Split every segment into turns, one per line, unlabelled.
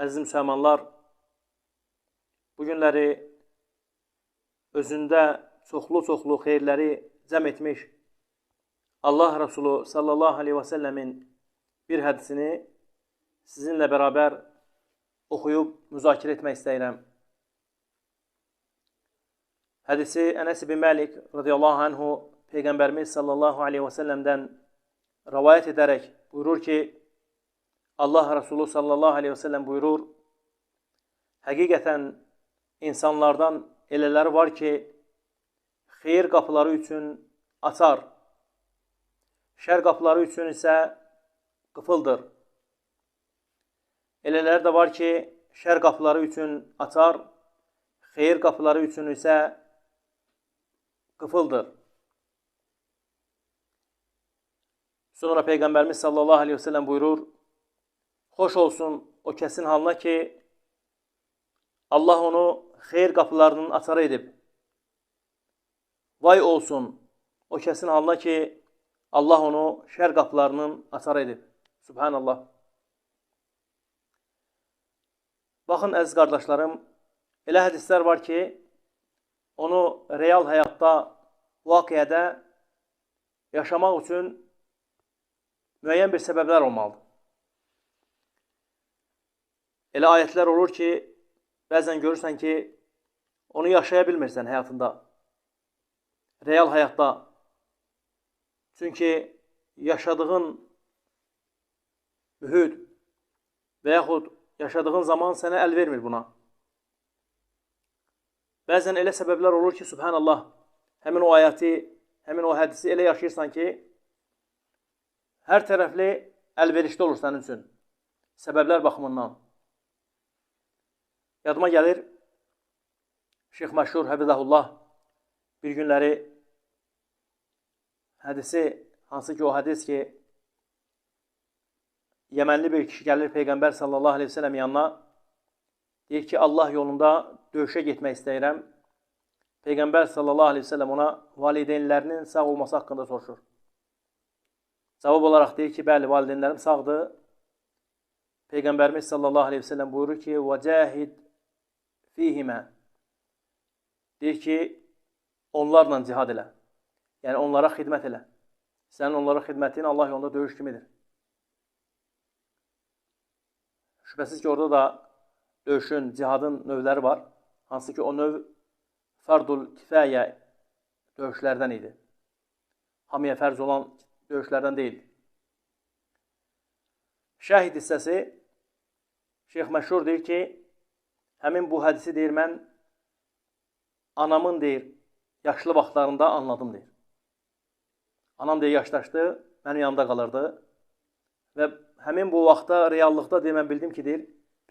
Əziz müsəlmanlar, bu günləri özündə çoxlu-çoxlu xeyirləri cəm etmiş Allah Resulü sallallahu aleyhi və səlləmin bir hədisini sizinlə bərabər oxuyub müzakirə etmək istəyirəm. Hədisi Ənəs ibn Məlik radiyallahu anhu Peyğəmbərimiz sallallahu aleyhi və səlləmdən rəvayət edərək buyurur ki, Allah Resulü sallallahu aleyhi və səlləm buyurur, həqiqətən insanlardan elələri var ki, xeyir qapıları üçün açar, şər qapıları üçün isə qıfıldır. Elələri də var ki, şər qapıları üçün açar, xeyir qapıları üçün isə qıfıldır. Sonra Peyğəmbərimiz sallallahu aleyhi və səlləm buyurur, xoş olsun o kəsin halına ki, Allah onu xeyir qapılarının açarı edib. Vay olsun o kəsin halına ki, Allah onu şər qapılarının açarı edib. Subhanallah. Baxın, əziz qardaşlarım, elə hədislər var ki, onu real həyatda, vaqiədə yaşamaq üçün müəyyən bir səbəblər olmalıdır. Elə ayətlər olur ki, bəzən görürsən ki, onu yaşaya bilmirsən həyatında, real həyatda. Çünki yaşadığın mühit və yaxud yaşadığın zaman sənə əl vermir buna. Bəzən elə səbəblər olur ki, subhanallah, həmin o ayəti, həmin o hədisi elə yaşayırsan ki, hər tərəfli əlverişli olur sənin üçün, səbəblər baxımından. Yadıma gəlir, Şeyx Məşhur Həfizəhullah bir günləri hədisi, hansı ki o hədis ki, Yəmənli bir kişi gəlir Peyğəmbər sallallahu aleyhi ve sellem yanına, deyir ki, Allah yolunda döyüşə getmək istəyirəm. Peyğəmbər sallallahu aleyhi ve sellem ona valideynlərinin sağ olması haqqında soruşur. Cavab olaraq deyir ki, bəli, valideynlərim sağdır. Peyğəmbərimiz sallallahu aleyhi ve sellem buyurur ki, وَجَاهِدْ fihimə. Deyir ki, onlarla cihad elə. Yəni, onlara xidmət elə. Sənin onlara xidmətin Allah yolunda döyüş kimidir. Şübhəsiz ki, orada da döyüşün, cihadın növləri var. Hansı ki, o növ fardul kifayə döyüşlərdən idi. Hamıya fərz olan döyüşlərdən deyildi. Şəhid hissəsi, Şeyx Məşhur deyir ki, həmin bu hədisi deyir, mən anamın deyir, yaşlı vaxtlarında anladım deyir. Anam deyir, yaşlaşdı, mənim yanımda qalırdı və həmin bu vaxtda, reallıqda deyir, mən bildim ki, deyir,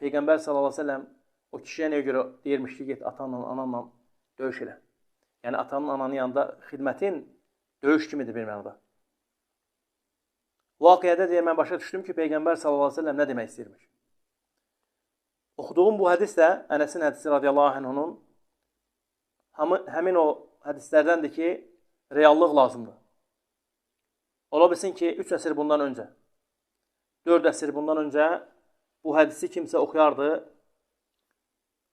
Peyğəmbər sallallahu əleyhi və səlləm o kişiyə nəyə görə deyirmiş ki, get atanla, ananla döyüş elə. Yəni, atanın, ananın yanında xidmətin döyüş kimidir bir mənada. Vaqiədə deyir, mən başa düşdüm ki, Peyğəmbər sallallahu əleyhi və səlləm nə demək istəyirmiş. Oxuduğum bu hədis də Ənəsin hədisi radiyallahu anhunun həmin o hədislərdəndir ki, reallıq lazımdır. Ola bilsin ki, 3 əsr bundan öncə, 4 əsr bundan öncə bu hədisi kimsə oxuyardı,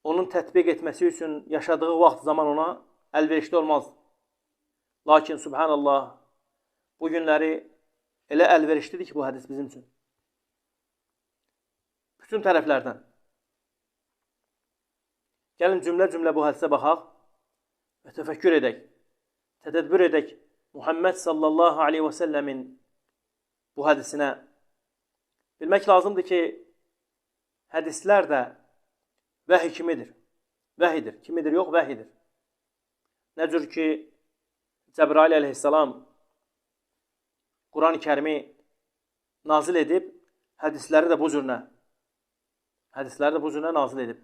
onun tətbiq etməsi üçün yaşadığı vaxt zaman ona əlverişli olmazdı. Lakin, subhanallah, bu günləri elə əlverişlidir ki, bu hədis bizim üçün. Bütün tərəflərdən. Gəlin cümlə-cümlə bu hədisə baxaq və təfəkkür edək, tədəbbür edək Muhammed sallallahu aleyhi və səlləmin bu hədisinə. Bilmək lazımdır ki, hədislər də vəhi kimidir? Vəhidir. Kimidir? Yox, vəhidir. Nə cür ki, Cəbrail əleyhissalam Quran-ı Kərimi nazil edib, hədisləri də bu cürünə, hədisləri də bu cürünə nazil edib.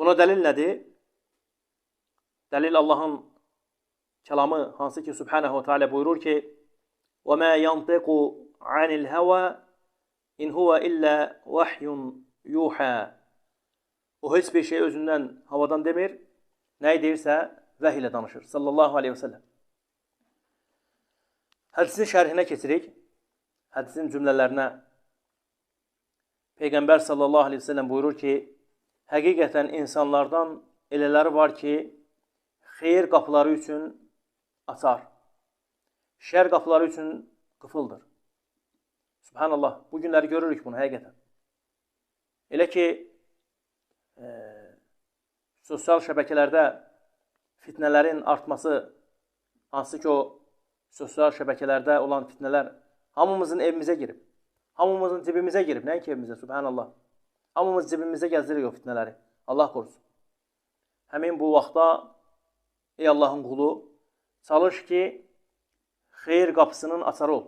Buna dəlil nədir? Dəlil Allahın kəlamı, hansı ki, Subhanahu ve Teala buyurur ki, وَمَا يَنْطِقُ عَنِ الْهَوَى اِنْ هُوَ إِلَّا وَحْيٌ يُوحَى. O heç bir şey özündən, havadan demir, nəyi deyirsə vəhy ilə danışır. Sallallahu aleyhi ve sellem. Hədisin şərhinə keçirik. Hədisin cümlələrinə. Peyğəmbər sallallahu aleyhi ve sellem buyurur ki, həqiqətən insanlardan elələri var ki, xeyir qapıları üçün açar, şər qapıları üçün qıfıldır. Subhanallah, bu günləri görürük bunu həqiqətən. Elə ki, sosial şəbəkələrdə fitnələrin artması, hansı ki o sosial şəbəkələrdə olan fitnələr hamımızın evimizə girib, hamımızın cibimizə girib, nəinki evimizə, subhanallah. Hamımız cibimizə gəzdirik o fitnələri, Allah qorusun. Həmin bu vaxtda, ey Allahın qulu, çalış ki, xeyir qapısının açarı ol.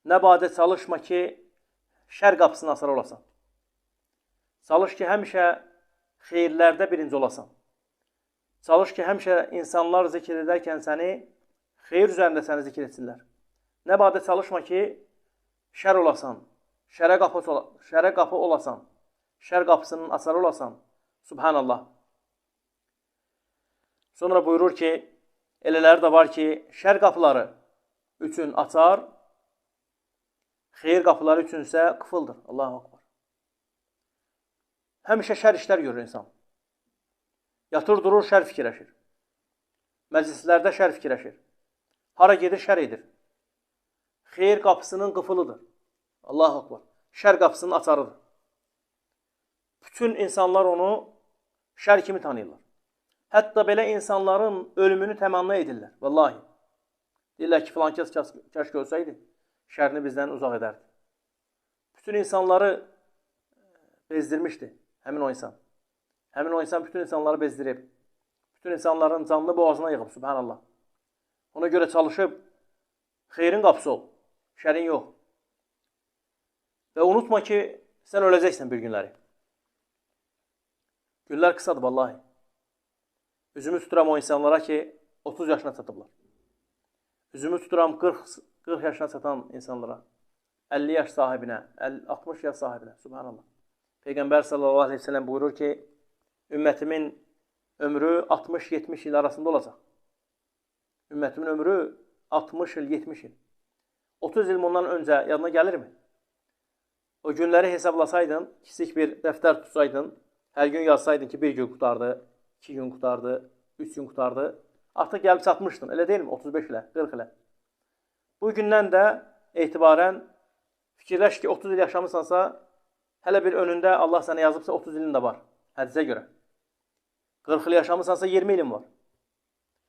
Nə badə çalışma ki, şər qapısının açarı olasan. Çalış ki, həmişə xeyirlərdə birinci olasan. Çalış ki, həmişə insanlar zikr edərkən səni, xeyir üzərində səni zikr etsinlər. Nə badə çalışma ki, şər olasan, şərə qapı olasan, şər qapısının açarı olasan. Subhanallah. Sonra buyurur ki, elələri də var ki, şər qapıları üçün açar, xeyir qapıları üçünsə qıfıldır. Allahu Akbar. Həmişə şər işlər görür insan. Yatır, durur, şər fikirləşir. Məclislərdə şər fikirləşir. Hara gedir, şər edir. Xeyir qapısının qıfılıdır. Allahu Akbar. Şər qapısının açarıdır. Bütün insanlar onu şər kimi tanıyırlar. Hətta belə insanların ölümünü təmanna edirlər. Vallahi. Deyirlər ki, filan kəs kəşke ölsəydi, şərini bizdən uzaq edərdi. Bütün insanları bezdirmişdi həmin o insan. Həmin o insan bütün insanları bezdirib. Bütün insanların canını boğazına yığıb, subhanallah. Ona görə çalışıb, xeyrin qapısı ol, şərin yox. Və unutma ki, sən öləcəksən bir günləri. Günlər qısadır, vallahi. Üzümü tuturam o insanlara ki, 30 yaşına çatıblar. Üzümü tuturam 40 yaşına çatan insanlara, 50 yaş sahibinə, 60 yaş sahibinə, subhanallah. Peyğəmbər sallallahu aleyhi ve sellem buyurur ki, ümmətimin ömrü 60-70 il arasında olacaq. Ümmətimin ömrü 60 il, 70 il. 30 il bundan öncə yadına gəlirmi? O günləri hesablasaydın, kiçik bir dəftər tutsaydın, hər gün yazsaydın ki, bir gün qurtardı, 2 gün qurtardı, 3 gün qurtardı. Artıq gəlib çatmışdın, elə deyilmi? 35 ilə, 40 ilə. Bu gündən də etibarən fikirləş ki, 30 il yaşamısansa, hələ bir önündə Allah sənə yazıbsa 30 ilin də var, hədisə görə. 40 il yaşamısansa 20 ilin var.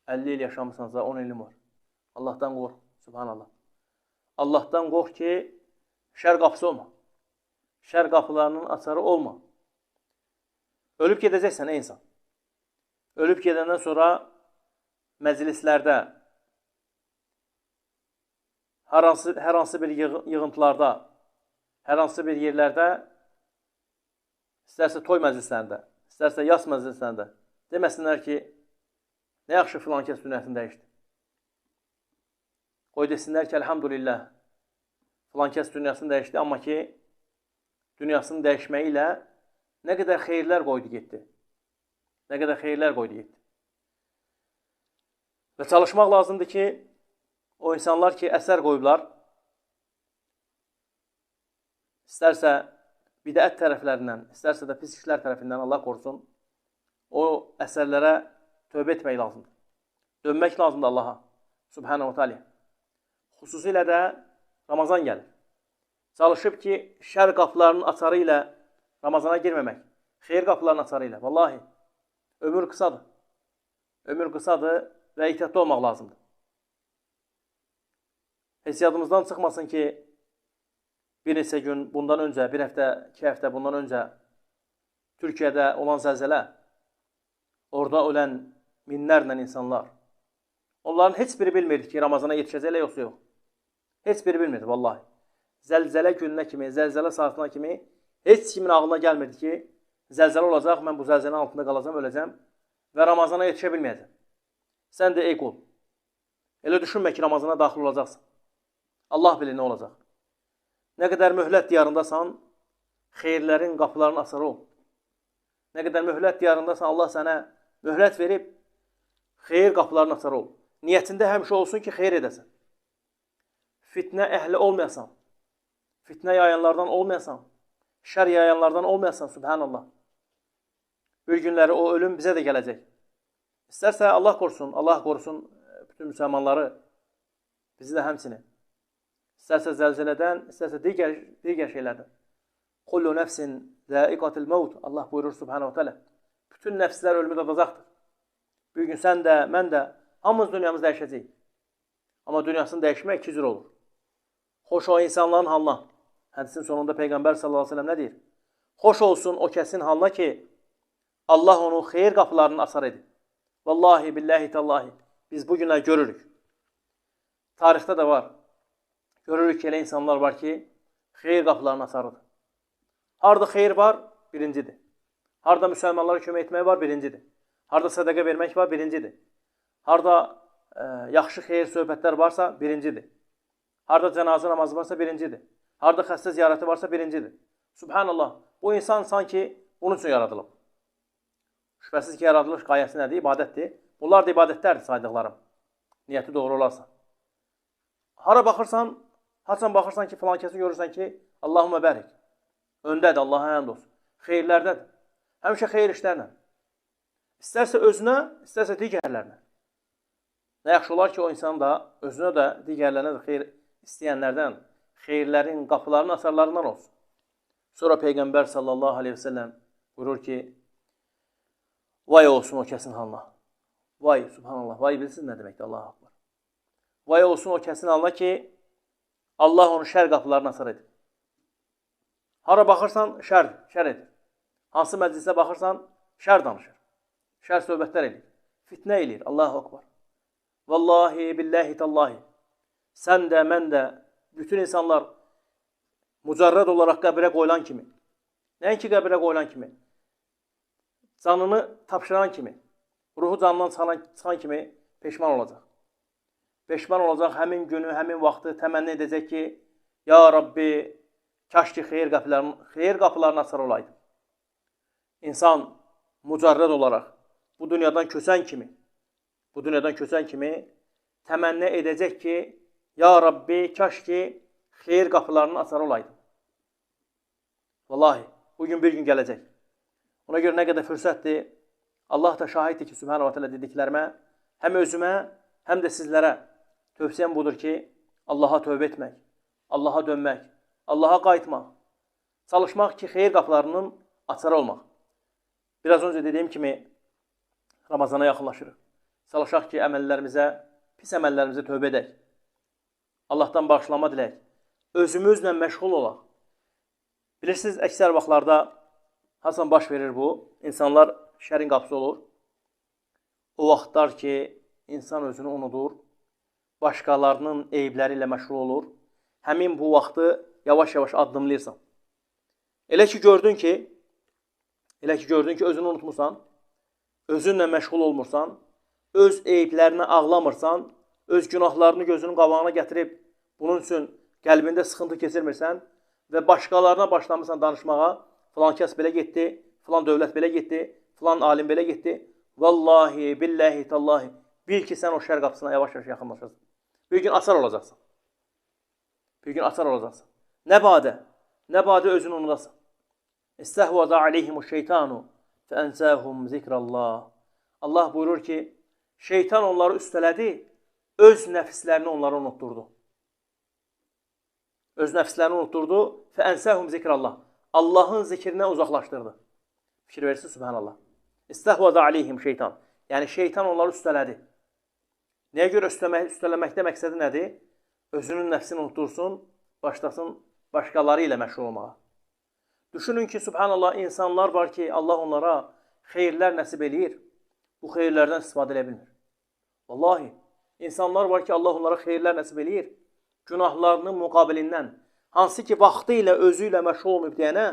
50 il yaşamısansa 10 ilin var. Allahdan qorx, subhanallah. Allahdan qorx ki, şər qapısı olma. Şər qapılarının açarı olma. Ölüb gedəcəksən, ey insan. Ölüb gedəndən sonra məclislərdə, hər hansı bir yığıntılarda, hər hansı bir yerlərdə, istərsə toy məclislərində, istərsə yas məclislərində, deməsinlər ki, nə yaxşı filan kəs dünyasını dəyişdi. Qoy desinlər ki, əlhamdülillah, filan kəs dünyasını dəyişdi, amma ki, dünyasının dəyişməyi ilə nə qədər xeyirlər qoydu getdi. Nə qədər xeyirlər qoydu getdi. Və çalışmaq lazımdır ki, o insanlar ki, əsər qoyublar, istərsə bidət tərəflərindən, istərsə də pis işlər tərəfindən Allah qorusun, o əsərlərə tövbə etmək lazımdır. Dönmək lazımdır Allaha, Subhanahu Teala. Xüsusilə də Ramazan gəlir. Çalışıb ki, şər qapılarının açarı ilə Ramazana girməmək, xeyir qapılarının açarı ilə. Vallahi, ömür qısadır. Ömür qısadır və ehtiyatlı olmaq lazımdır. Heç yadımızdan çıxmasın ki, bir neçə gün bundan öncə, bir həftə, 2 həftə bundan öncə Türkiyədə olan zəlzələ, orada ölən minlərlə insanlar, onların heç biri bilmirdi ki, Ramazana yetişəcəklər yoxsa yox. Heç biri bilmirdi, vallahi. Zəlzələ gününə kimi, zəlzələ saatına kimi heç kimin ağlına gəlmirdi ki, zəlzələ olacaq, mən bu zəlzələnin altında qalacam, öləcəm və Ramazana yetişə bilməyəcəm. Sən də ey qul, elə düşünmə ki, Ramazana daxil olacaqsan. Allah bilir nə olacaq. Nə qədər möhlət diyarındasan, xeyirlərin qapılarının açarı ol. Nə qədər möhlət diyarındasan, Allah sənə möhlət verib, xeyir qapılarının açarı ol. Niyyətində həmişə olsun ki, xeyir edəsən. Fitnə əhli olmayasan, fitnə yayanlardan olmayasan, Şər yayanlardan olmayasan, subhanallah. Bir günləri o ölüm bizə də gələcək. İstərsə Allah qorusun, Allah qorusun bütün müsəlmanları, bizi də həmçinin. İstərsə zəlzələdən, istərsə digər şeylərdən. Kullu nəfsin zəiqatil məvd. Allah buyurur subhanahu teala. Bütün nəfslər ölümü dadacaqdır. Bir gün sən də, mən də, hamımız dünyamız dəyişəcək. Amma dünyasını dəyişmək iki cür olur. Xoş o insanların halına. Hədisin sonunda Peyğəmbər sallallahu əleyhi və səlləm nə deyir? Xoş olsun o kəsin halına ki, Allah onu xeyir qapılarını açar edib. Vallahi, billahi, tallahi. Biz bu günlər görürük. Tarixdə də var. Görürük ki, elə insanlar var ki, xeyir qapılarını açarıdır. Harda xeyir var, birincidir. Harda müsəlmanlara kömək etmək var, birincidir. Harda sədəqə vermək var, birincidir. Harda yaxşı xeyir söhbətlər varsa, birincidir. Harda cənazə namazı varsa, birincidir. Harda xəstə ziyarəti varsa, birincidir. Subhanallah, bu insan sanki bunun üçün yaradılıb. Şübhəsiz ki, yaradılış qayəsi nədir? İbadətdir. Bunlar da ibadətlərdir saydıqlarım. Niyyəti doğru olarsa. Hara baxırsan, haçan baxırsan ki, filan kəsi görürsən ki, Allahümmə bərik. Öndədir, Allaha həmd olsun. Xeyirlərdədir. Həmişə xeyir işlərlə. İstərsə özünə, istərsə digərlərinə. Nə yaxşı olar ki, o insan da özünə də, digərlərinə də xeyir istəyənlərdən, xeyirlərin qapılarının açarlarından olsun. Sonra Peyğəmbər sallallahu aleyhi ve sellem buyurur ki, vay olsun o kəsin halına. Vay, subhanallah, vay bilirsiniz nə deməkdir, Allahu akbar. Vay olsun o kəsin halına ki, Allah onu şər qapılarını açar edir. Hara baxırsan, şər, şər edir. Hansı məclisə baxırsan, şər danışır. Şər söhbətlər edir. Fitnə eləyir. Allahu akbar. Vallahi, billahi, tallahi. Sən də, mən də, bütün insanlar mücərrəd olaraq qəbrə qoyulan kimi, nəinki qəbrə qoyulan kimi, canını tapşıran kimi, ruhu canından çıxan kimi peşman olacaq. Peşman olacaq, həmin günü, həmin vaxtı təmənni edəcək ki, ya Rabbi, kaş ki, xeyir qapılarını açar olaydım. İnsan mücərrəd olaraq bu dünyadan köçən kimi, bu dünyadan köçən kimi təmənni edəcək ki, ya Rabbi, kaş ki, xeyir qapılarını açar olaydım. Vallahi, bugün bir gün gələcək. Ona görə nə qədər fürsətdir, Allah da şahiddir ki, Sübhanahu ve Teala dediklərimə, həm özümə, həm də sizlərə tövsiyəm budur ki, Allaha tövbə etmək, Allaha dönmək, Allaha qayıtmaq, çalışmaq ki, xeyir qapılarının açarı olmaq. Biraz öncə dediyim kimi, Ramazana yaxınlaşırıq. Çalışaq ki, əməllərimizə, pis əməllərimizə tövbə edək. Allahdan bağışlanma dilək. Özümüzlə məşğul olaq. Bilirsiniz, əksər vaxtlarda hasan baş verir bu, insanlar şərin qapısı olur. O vaxtlar ki, insan özünü unudur, başqalarının eyibləri ilə məşğul olur. Həmin bu vaxtı yavaş-yavaş addımlayırsan. Elə ki gördün ki, özünü unutmursan, özünlə məşğul olmursan, öz eyiblərinə ağlamırsan, öz günahlarını gözünün qabağına gətirib bunun üçün qəlbində sıxıntı keçirmirsən və başqalarına başlamırsan danışmağa, filan kəs belə getdi, filan dövlət belə getdi, filan alim belə getdi. Vallahi, billahi, tallahi, bil ki, sən o şər qapısına yavaş-yavaş yaxınlaşırsan. Bir gün açar olacaqsan. Bir gün açar olacaqsan. Nə badə, nə badə özünü unudasan. İstəhvəzə aleyhimuş şeytanu fəənsəhum zikrallah. Allah buyurur ki, şeytan onları üstələdi, öz nəfislərini onlara unutturdu. Öz nəfislərini unutturdu. Fəənsəhum zikrallah. Allahın zikrindən uzaqlaşdırdı. Fikir versin, subhanallah. İstəhvəzə aleyhim şeytan. Yəni, şeytan onları üstələdi. Nəyə görə üstələməkdə məqsədi nədir? Özünün nəfsini unuttursun, başlasın başqaları ilə məşğul olmağa. Düşünün ki, subhanallah, insanlar var ki, Allah onlara xeyirlər nəsib eləyir. Bu xeyirlərdən istifadə edə bilmir. Vallahi, insanlar var ki, Allah onlara xeyirlər nəsib eləyir. Günahlarının müqabilindən, hansı ki, vaxtı ilə, özü ilə məşğul olmayıb deyənə,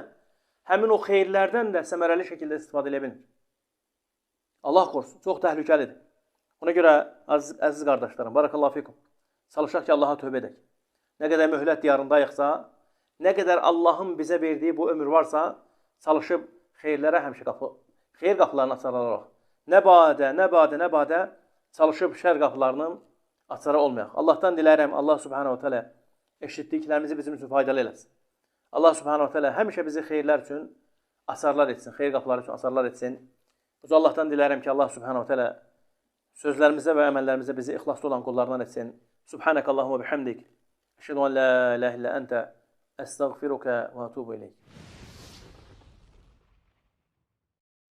həmin o xeyirlərdən də səmərəli şəkildə istifadə edə bilmir. Allah qorusun, çox təhlükəlidir. Ona görə, əziz qardaşlarım, barakallahu fikum, çalışaq ki, Allaha tövbə edək. Nə qədər möhlət diyarındayıqsa, nə qədər Allahın bizə verdiyi bu ömür varsa, çalışıb xeyirlərə həmişə xeyir qapılarını açar olaraq. Nə badə, nə badə, nə badə çalışıb şər qapılarının açarı olmayaq. Allahdan dilərəm, Allah subhanahu teala eşitdiklərimizi bizim üçün faydalı eləsin. Allah Subhanahu teala həmişə bizi xeyirlər üçün asarlar etsin, xeyir qapıları üçün asarlar etsin. Uca Allahdan dilərəm ki, Allah Subhanahu teala sözlərimizə və əməllərimizə bizi ixlaslı olan qullarından etsin. Subhanakallahumma bihamdik. Əşhədu en la ilahe illə entə, əstəğfiruka və etubu ileyk.